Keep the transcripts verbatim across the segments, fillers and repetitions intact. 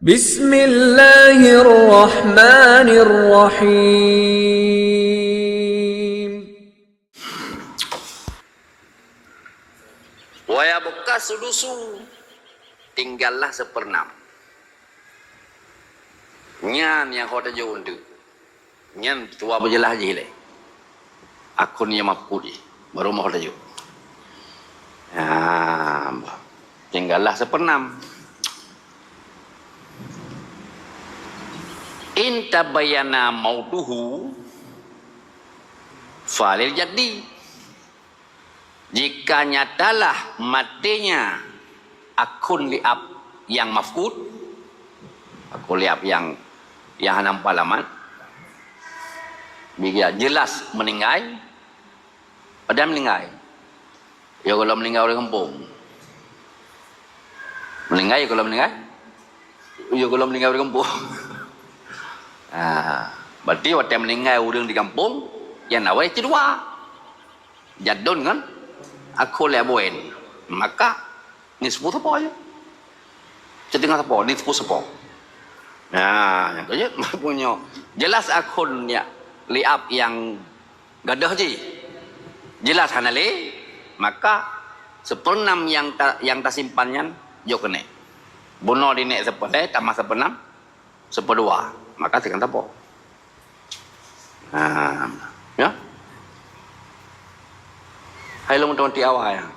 Bismillahirrahmanirrahim. Waya bekas sudusu, tinggallah seperenam. Nyan nyang ho tajok eunteuk. Nyan tuwa beujeulaih jih lé. Akun nyang mafkut jih. Baru meuho tajok. Nah, tinggallah seperenam. In tabayyana mautuhu falil jaddi. Jika nyatalah matenya akun liab nyang mafkut, akun liab nyang, nyang hana meualamat, bagi jeulaih meuninggai, padahai meuninggai. Yo gohlom meuninggai ureuëng gampông. Meuninggai, yo gohlom meuninggai. Yo gohlom meuninggai ureuëng gampông. Ah, berarti watée meuninggai ureuëng di gampông, nyang awai cit dua. Jaddun ngon akun liab buen. Maka nisfu sapo je. Siteungoh sapo, nisfu sapo. Nah, nyang keu jeuet meunyoe jeulaih akun nyang liab nyang gadôh jih. Jeulaih hana lé, maka seperenam nyang ta-, nyang tasimpan nyan jok keuneuk. Bunoe dineuk seupeureulée, tamah seperenam, seupeureudua, maka siteungoh sapo. Ha, ya. Hai lôn meutuan ti awai, ya.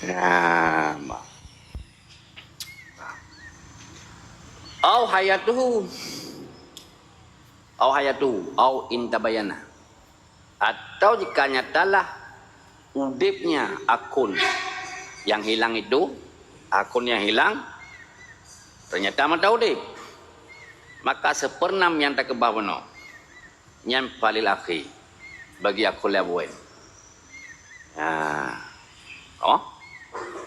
Ya, ma. Au hayatuhu. Au hayatuhu, au in tabayyana. Atau jika nyatalah udebnya akun yang hilang itu, akun yang hilang, ternyata mantong udeb, maka seperenam nyang takeubah bunoe, nyan falil akhi, bagi akun liab buen. Nah, oh,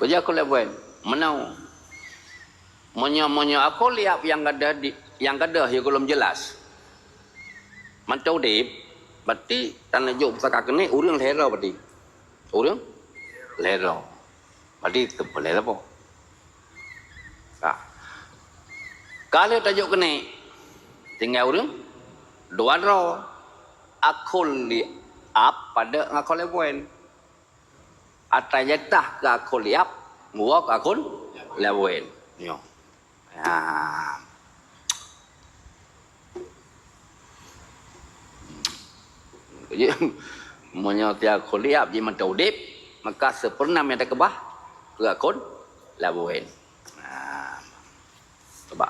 keu jih akun liab buen. Meunoe, meunyoe, meunyoe akun liab nyang gadôh di, nyang gadôh yo gohlom jeulaih, mantong udeb, berarti taneuk jok pusaka keuneuk ureuëng lhée droe berarti. Ureuëng lhée droe. Berarti teupeu lhée droe. Ka. Ka lheueh tajok keuneuk, tinggai ureuëng dua droe. Akun liab padub ngon akun liab buen. Atra jatah keu akun liab, ngon akun liab buen. Nyoe. Ha. Jadi, meunyoe tiep akun liab jih mantong udeb, maka seperenam nyang takeubah keu akun liab buen. Ha. Coba.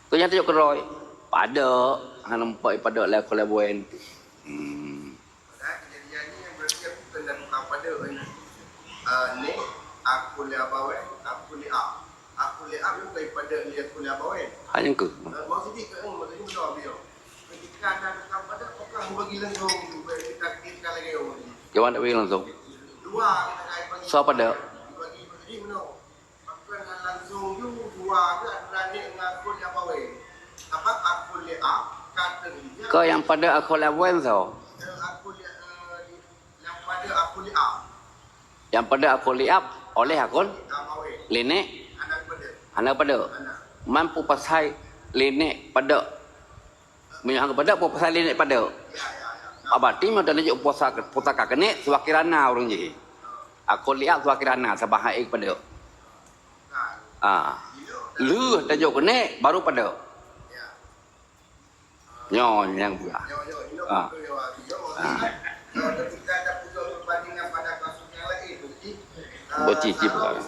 Keu nyang tajok keudroe, padub, hana meupat padub lé akun liab buen. Hmm. Padahai keujadian nyan berarti bukan dari tukang padub nyan. Ah, ni, akun liab buen, akun liab. Akun liab bukan padub lé akun liab buen. Hanya ke? Ah, maksud dia kan, maksud dia betul dia. Ketika ada tukang padub, apakah bagi langsung, bagi kita, kita lagi orang ni? Gimana bagi langsung? Dua, kita kait bagi. Siapa dah? Bagi, bagi mana? Pakon hana langsung ju dua geuh atra jih ngon akun liab buen. Sabab akun liab ka teurijang. Keu nyang padub akun liab buen soe? Eh, akun liab, eh, nyang padub akun liab. Nyang padub akun liab oleh akun liab buen. Lineuk? Hana padub. Hana padub. Hana. Man peue pasai lineuk padub? Meunyoe hana padub, peue pasai lineuk padub? Ah, berarti meunyoe taneuk jok pusaka, pusaka keuneuk, seuwakirana ureuëng jih. Akun liab seuwakirana, sabab han ék padub. Ah. Lheueh tajok keuneuk, baru padub. Nyoe nyang peugah. Ah. Ah. Beuci cit peugah.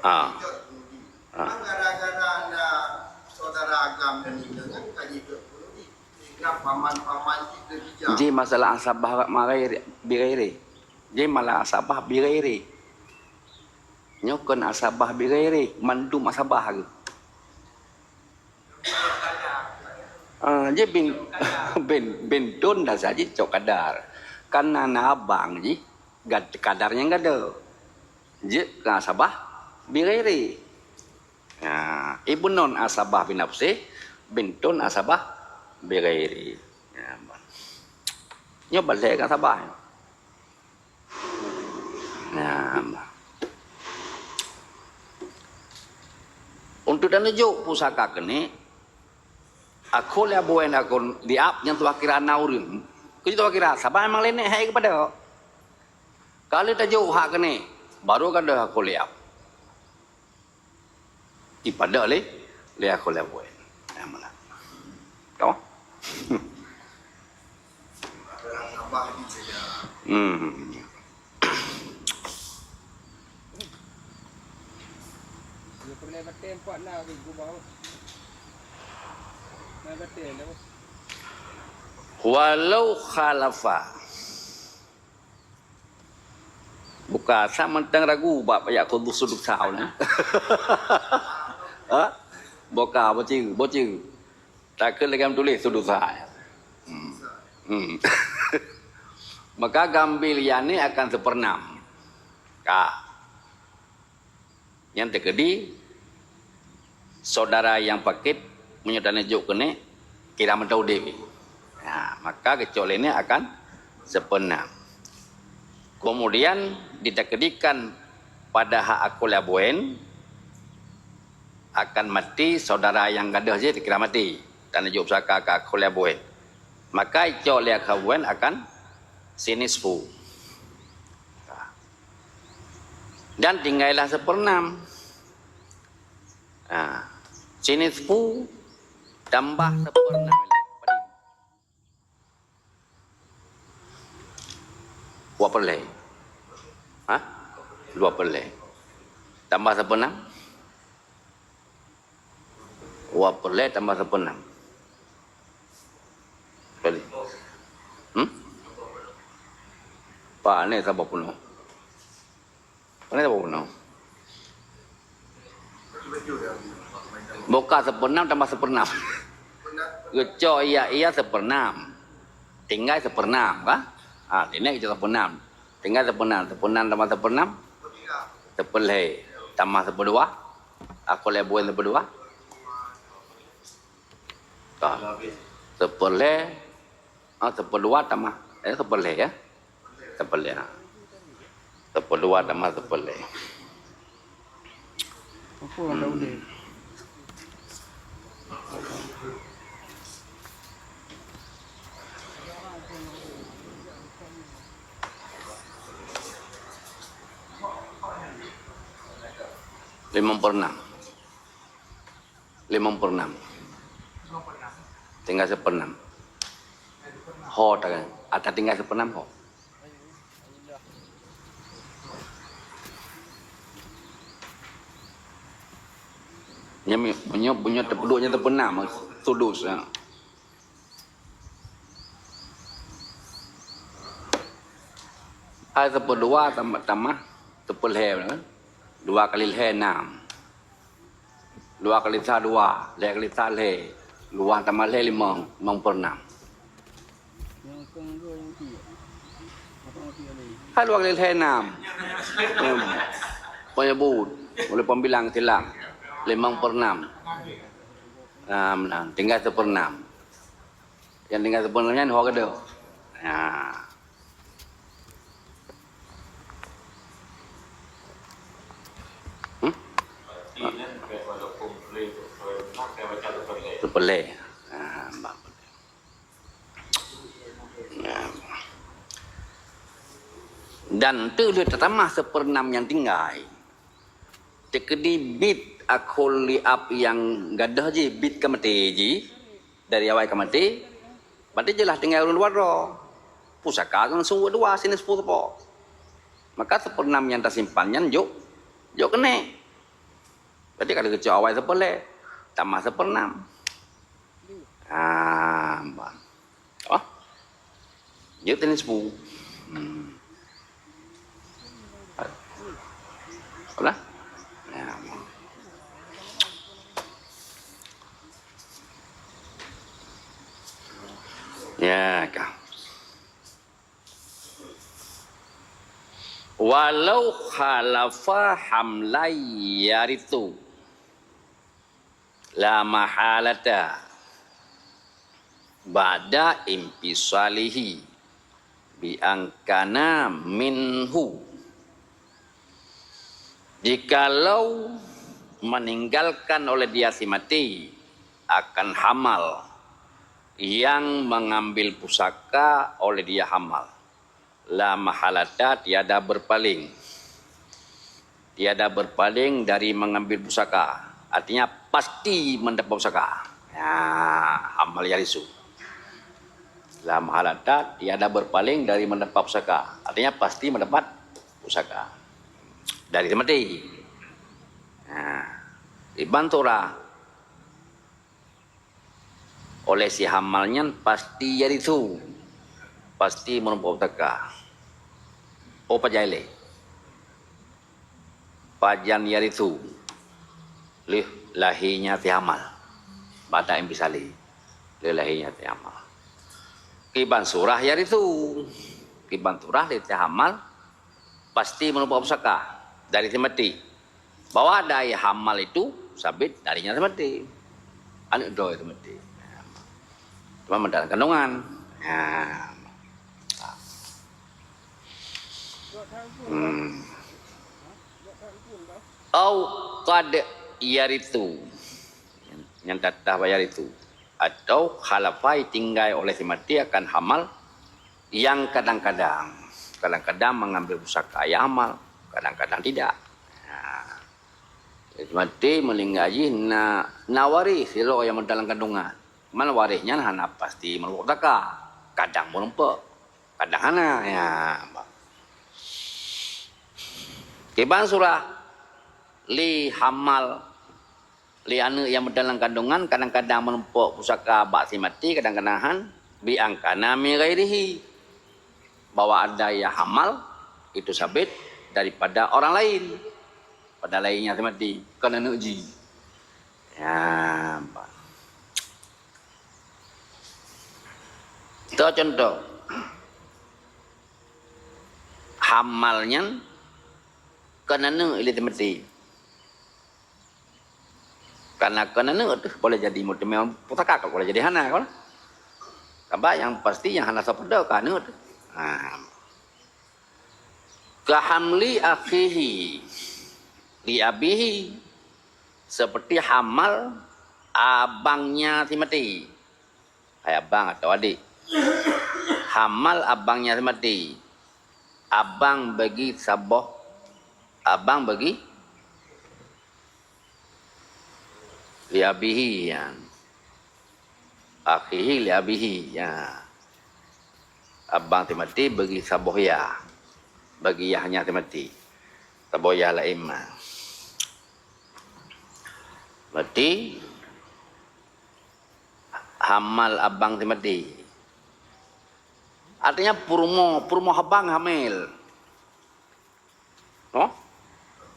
Ah. Ah. Kan gara-gara na saudara agam dan inong kan ka jeuet keu Nabi. Sehingga paman-paman jih teurijang. Jih masalah asabah mak ghairi, bi ghairi. Jih masalah asabah bi ghairi. Nyoe kon asabah bi ghairi, mandum asabah geuh. Ah, jih bin, bin, bin don dah saji cok kadar. Kan na, na abang jih, gad-, kadar nyang gadôh. Jeuet keu asabah bi ghairi. Ya, ibnun asabah bi nafsih, bintun asabah bi ghairi. Ya, nyoe balek keu asabah. Nah, untuk dan jok pusaka keuneuk, aku lé buen aku liab nyang tuah kira na ureuëng. Keu tuah kira saban memang lé nek hai kepada. Kalau tajok hak keuneuk, baru kada aku liab. Ipada lé, lé aku lé buen. Nah, mana? Tahu? Hmm. Walau khalafa. Buka sa mantang ragu bak payah khusus sudut sahau ni. Ha? Boka, bocil, bocil. Takut lagi tulis sudut sahau. Hmm. Hmm. Maka gambil yani akan seperenam. Ka. Nyang teukeudi, saudara nyang pakét meunyoe tanyok keuneuk kira mantong udeb. Nah, maka geucok lé nyan akan seperenam. Kemudian ditakdirkan pada hak aku lé buen akan mati saudara nyang gadôh jih kira mati. Tanyok pusaka keu aku lé buen. Maka icok lé aku lé buen akan sinisfu. Dan tinggailah seperenam. Ha. Sinisfu tambah seperenam. Dua perlé. Ha? Dua perlé. Tambah seperenam. Dua perlé tambah seperenam. Kali. Hmm? Pane saboh peunoh. Pane saboh peunoh. Boka seperenam tambah seperenam. Geucok iya-iya seperenam. Tinggai seperenam, ka? Ha, tinggai geucok seperenam. Tinggai seperenam. Seperenam tambah seperenam. Sepeulhèe. Tambah sepeudua. Aku lé buen sepeudua. Ka. Sepeulhèe, ah, sepeudua tamah, eh, sepeulhèe, ya. Sepeulhèe, ha. Sepeudua tamah sepeulhèe. Apa orang tahu dia? Limong peureunam. Limong peureunam. Tinggai seupeureunam. Ho ta-, ata tinggai seupeureunam ho. Nyoe mi-, meunyoe, meunyoe teupeuduek nyoe seupeureunam, sudus, ya. Hai seupeuduwa tamah, tamah seupeureulhèe, dua kali lhèe nam. Dua kali sa dua, lhèe kali sa lhèe, dua tamah lhèe limong, limong peureunam. Hai dua kali lhèe nam. Em, penyebut, oleh pembilang silang, limong peureunam. Nam, nam, tinggai seupeureunam. Nyang tinggai seupeureunam nyan ho keudeh. Nah. Hmm? Seupeureulhèe. Nah, bak. Nah. Dan teulheueh tatamah seupeureunam nyang tinggai. Teukeudi bit akhul liab nyang gadôh jih bit ka maté jih, dari awai ka maté, berarti jeulaih tinggai ureueng luwa droe. Pusaka langsung dua sinan sepuluh teupok. Maka seupeureunam nyang tasimpan nyan jok, jok keuneuk. Berarti ka lheueh geucok awai seupeureulhèe, tamah seupeureunam. Ah, bah. Oh. Jeuet teunis bu. Hmm. Alah. Ya. Ya, ka. Walau khalafa hamlai yarithu. La mahalata ba'da infisalihi bi angkana minhu. Jikalau meninggalkan oleh dia si mati akan hamal yang mengambil pusaka oleh dia hamal, la mahalata, tiada berpaling. Tiada berpaling dari mengambil pusaka. Artinya pasti mendapat pusaka. Ya, hamal yarisu. La mahalata, tiada berpaling dari mendapat pusaka. Artinya pasti mendapat pusaka. Dari si mati. Nah, iban surah oleh si hamal nyan pasti yarisu. Pasti meureumpok pusaka. Oh, pajan lé. Pajan yarisu. Lheueh lahé nyan si hamal. Bak ta infisalé. Lheueh lahé nyan si hamal. Kiban surah yarisu. Kiban surah lé si hamal pasti meureumpok pusaka dari si mati. Bahwa ada ayah hamal itu sabit dari nyang si mati. Aneuk droe si mati. Cuma meudalam kandungan. Ya. Hmm. Au qad yarisu. Nyang tatah bak yarisu. Atau khalafa, tinggai oleh si mati akan hamal yang kadang-kadang, kadang-kadang mengambil pusaka ayah hamal, kadang-kadang tidak. Nah, si mati meuninggai jih na, na waréh sidroe nyang meudalam kandungan. Man waréh nyan hana pasti meureumpok pusaka. Kadang meureumpok, kadang hana. Ya, bah. Kiban surah lé hamal, lé aneuk nyang meudalam kandungan kadang-kadang meureumpok pusaka bak si mati, kadang-kadang han, bi an kana min ghairihi. Bahwa ada ayah hamal itu sabit daripada orang lain. Pada laén nyang si mati, kon aneuk jih. Ya, bah. Toh contoh. Hamal nyan kon aneuk lé si mati. Karena kon aneuk tu boleh jadi meuteumé pusaka, boleh jadi hana, kan? Sabab nyang pasti nyang hana sapeue kon aneuk tu. Ha. Ka hamli akhihi li abihi, seperti hamal abangnya si mati. Hai abang atau adik. Hamal abangnya si mati. Abang bagi saboh, abang bagi li abihi, ya. Akhihi li abihi, ya. Abang si mati bagi saboh yah. Bagi yahnya si mati. Saboh yah laén ma. Berarti hamal abang si mati. Artinya peurumoh, peurumoh abang hamil. Oh?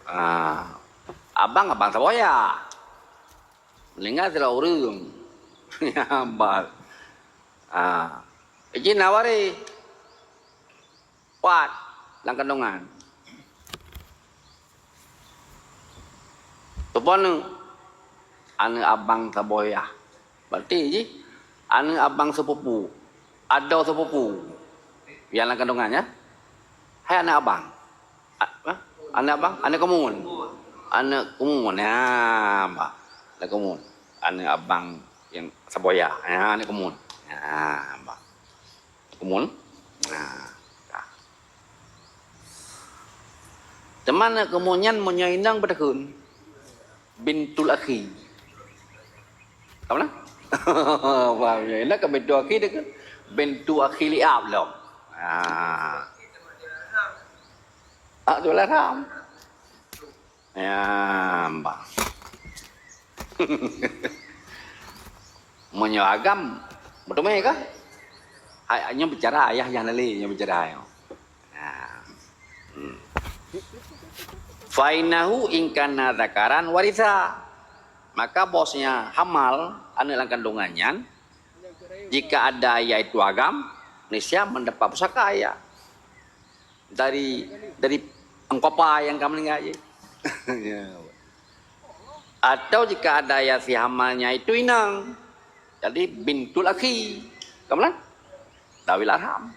Ah, abang, abang saboh yah. Meuninggai sidroe ureueng. Ya, abang. Ah, izin awari. Kuat lam kandungan. Tupon aneuk abang saboh yah. Berarti jih aneuk abang sepupu. Adoe sepupu. Nyang lam kandungan, ya. Hai aneuk abang. A-, ha? Aneuk abang, aneuk keumuen. Aneuk keumuen, ya, bah. Aneuk keumuen. Aneuk abang nyang saboh yah. Ya, aneuk keumuen. Ya, bah. Keumuen. Nah, ka. Teuma aneuk keumuen nyan meunyoe inong beutakheun, bintul akhi. Ka meunan? Paham ya? Inong ka bintul akhi takheun. Bintul akhi li ab lom. Ah. Ah, tu lah ram. Ya, bah. Meunyoe agam, meuteumé kah? Hai, nyoe bicara ayah nyang lé, nyoe bicara ayah. Nah. Hmm. Fa innahu in kana dzakaran warisa. Maka bosnya hamal, aneuk lam kandungan nyan, jika ada yaitu agam, niscaya mendapat pusaka ayah. Dari, dari angkopa nyang ka meuninggai jih. Ya. Atau jika ada yah si hamalnya itu inong, jadi bintul akhi. Ka meunan? Dawil arham.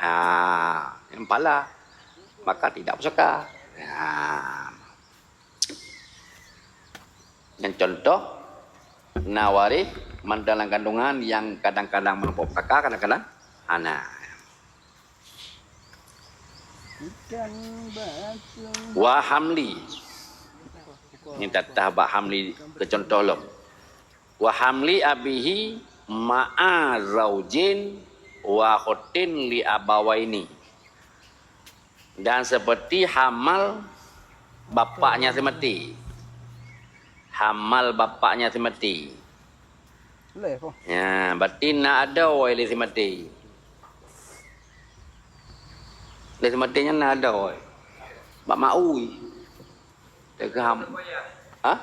Ah, nyang pala. Maka tidak pusaka. Ya. Nyang contoh, na waréh mantong lam kandungan nyang kadang-kadang meurumpok pusaka, kadang-kadang hana. Wa hamli. Nyoe tatah bak hamli keu contoh lom. Wa hamli abihi ma'a zaujin wa ukhtin li abawaini. Dan seperti hamal bapaknya si maté. Hamal bapaknya si maté. Leh, oh. Ya, berarti na adoe lé si maté. Lé si maté nyan na adoe. Bak maui. Teuka ham-, ha?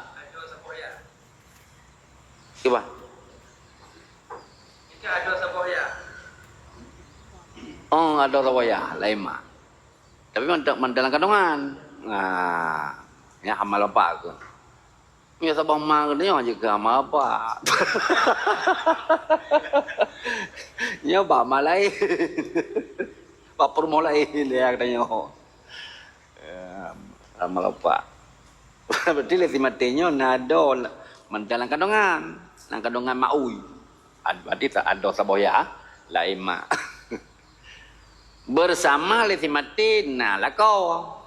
Kiban? Oh, adoe saboya, laén mak. Tapi mantong, mantong lam kandungan. Nah, nyan hamal bapak aku. Nyoe saboh ma geutanyoe jeuet keu ma apa? Nyoe bak ma laén. Bak peurumoh laén, ya, geutanyoe. Ya, ma apa? Berarti lé si maté nyoe na adoe mantong lam kandungan. Lam kandungan maui. Ad-, berarti sa-, adoe saboh ya, laén mak. Bersama lé si maté na lakoe.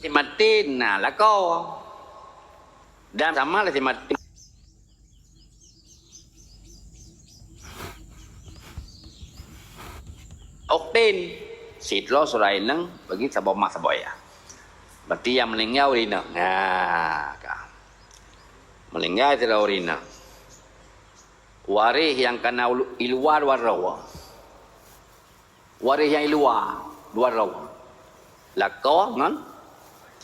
Si maté na lakoe. Dan sama lé si maté. Ukhtin, sidroe syedara inong bagi saboh ma saboh ya. Berarti nyang meuninggai ureueng inong. Nah, ka. Meuninggai sidroe ureueng inong. Waréh nyang kana ulu-, i luwa dua droe. Waréh nyang i luwa, dua droe. Lakoe ngon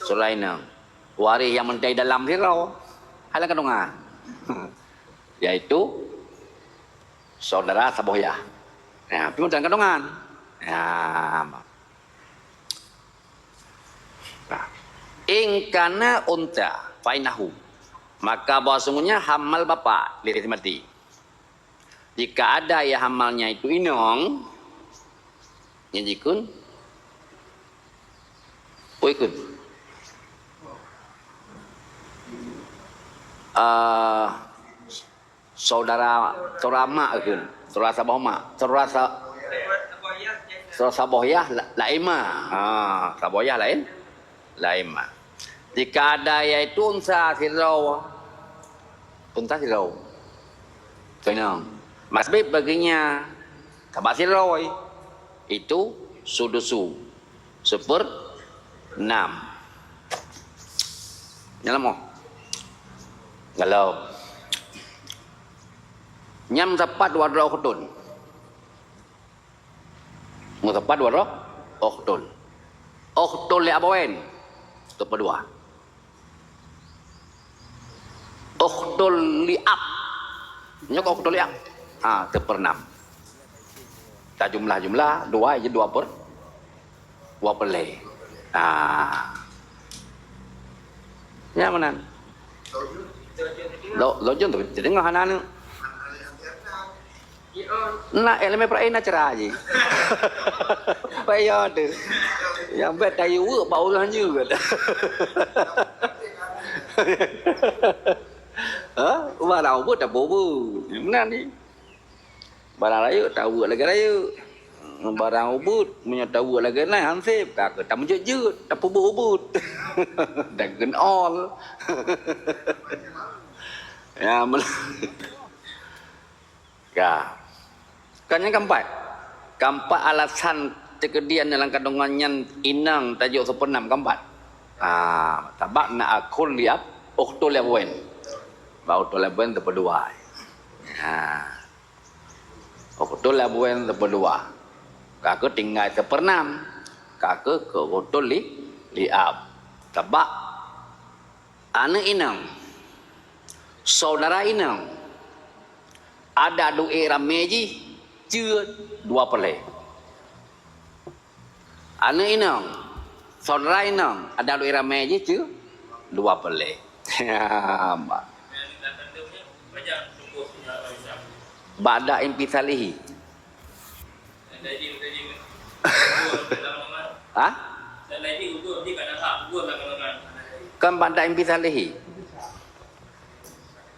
syedara inong. Waréh nyang mantong i dalam sidroe, hai lam kandungan. Yaitu syedara saboh yah. Nah, pi mantong kandungan. Nah, ma-, nah. In kana untsa, fa innahu. Maka bahwa sungguhnya hamal bapak lé si maté. Jika ada ya hamalnya itu inong, nyan jikheun, peue jikheun? Ah, saudara, saudara mak kheun, saudara saboh mak, saudara sa-, saudara saboh yah la-, laén ma. Ha, saboh yah laén. Laén ma. Jika ada yaitu unsa sidroe. Unsa sidroe. Keunoe. Masbib baginya. Sabab sidroe. Itu sudusu. Seper enam. Nyan lom. Galom. Nyan sapat dua droe ukhtun. Meusapat dua droe, ukhtun. Ukhtun li abawain, teupeudua. Ukhtun li ab. Nyoe ka ukhtun li ab. Ha, teupeureunam. Tajumlah-jumlah, dua, jadi dua per, dua peureulée. Ha. Nyan meunan. Lo-, lojun tu, teungoh hana aneuk. Na, ileumèe Ibrahim na cara jih. Payah tu. Nyang bèk tayue weuek bak ureueng hanjeuet. Ha? Barang ubeuet tapeubuet. Meunan jih. Barang rayeuk taweuek lagèe rayeuk. Barang ubeuet, meunyoe taweuek lagèe nyan, hansép, ka keuh tameujeuet-jeuet, tapeubuet ubeuet. Dan keuneuk ol. Ya, meunan. Ka. Ka nyang keempat. Keempat alasan teukeudi aneuk lam kandungan nyan inong tajok seupeureunam keempat. Ah, sabab na akhun li ab, ukhtul li abawain. Bak ukhtul li abawain teupeudua. Ha. Ukhtul li abawain teupeudua. Ka keuh tinggai seupeureunam. Ka keuh keu ukhtul li, li ab. Sabab aneuk inong, saudara inong, adak duek ramé jih cue dua peureulée. Aneuk inong, saudara inong, adak duek ramé jih cue dua peureulée. Bah. Ba'da infisalihi. Hah? Kan ba'da infisalihi.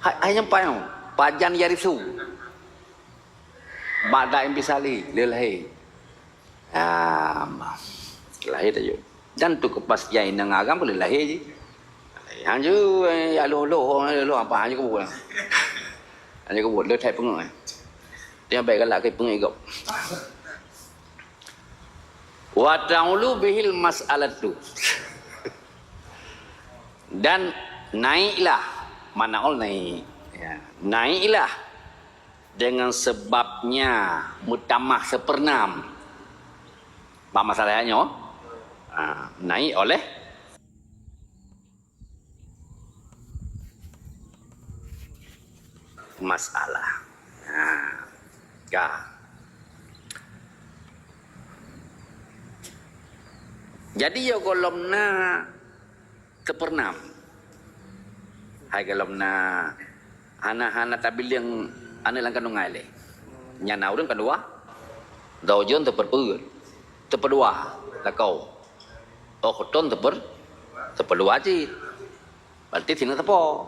Hai, hai nyampai nyoe. Pajan yarisu. Ba'da infisalihi, lé lahé. Ah, lahé tajak. Dan tu kepastian inong agam lé lahé jih. Hana jeuet, eh, ya loh, loh, loh, apa hana jeuet keu buet. Hana jeuet keu buet, le that peungeuh, eh. Dia baik galak ke peungeuh gob. Wa ta'ulu bihil mas'alatu. Dan naiklah, mana ol naik. Ya, naiklah dengan sebabnya meutamah seupeureunam. Bak masalah nyoe, ha, naik oleh masalah. Ha, ka. Jadi, ya gohlom na seupeureunam. Hai gohlom na hana, hana tabileung aneuk lam kandungan lé. Nyan na ureueng keudua, zaujun seupeureupeuet, seupeudua lakoe. Ukhtun seupeu-, seupeudua cit. Berarti sinan sapo?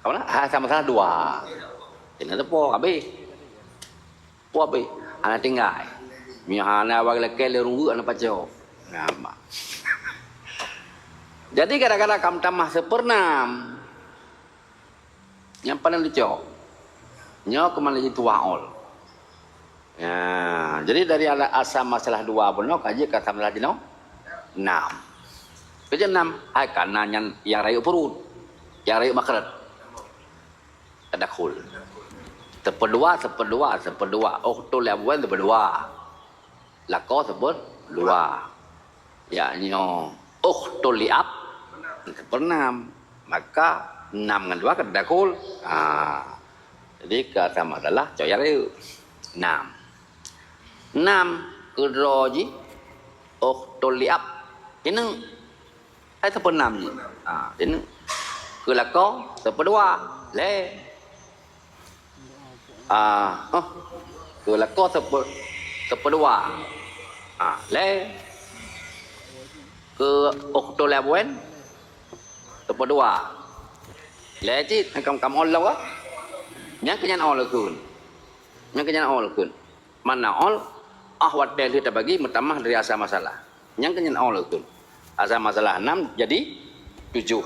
Kamu na? Ha, sama-sama dua. Sinan sapo, habis. Puap, eh, hana tinggai. Meunyoe hana bagi lakée lé ureueng geuh hana pacoe. Nah, mak. Jadi kadang-kadang ka meutamah seupeureunam. Nyang paleng lucu. Nyoe keuman laju tuwah ol. Ya, jadi dari ala-, asal masalah dua bunoe ka jeuet ka asal masalah jinoe enam. Keujeuet enam, hai kana nyan nyang rayeuk peuruet, nyang rayeuk makhraj. Tadakhul. Seupeudua, seupeudua, seupeudua. Ukhtul li abwain seupeudua. Lakoe seupeudua. Yakni ukhtul li ab seupeunam. Maka enam ngon dua ka tadakhul. Ha. Jadi ka sama adalah cok nyang rayeuk. Enam. Enam keudroe jih ukhtul li ab. Keuneuk Hai seupeunam jih. Ha, keuneuk. Keu lakoe seupeudua, lhèe. Ah, oh. Keu lakoe seupe-, seupeudua. Ha, lhèe. Keu ukhtul li abwain seupeudua. Lhèe cit, kam, kam ol lom ka? Nyang keu nyan ol kheun. Nyang keu nyan ol kheun. Mana ol, ah watèe lheueh tabagi meutamah dari asal masalah. Nyang keu nyan ol kheun. Asal masalah enam jadi tujoh.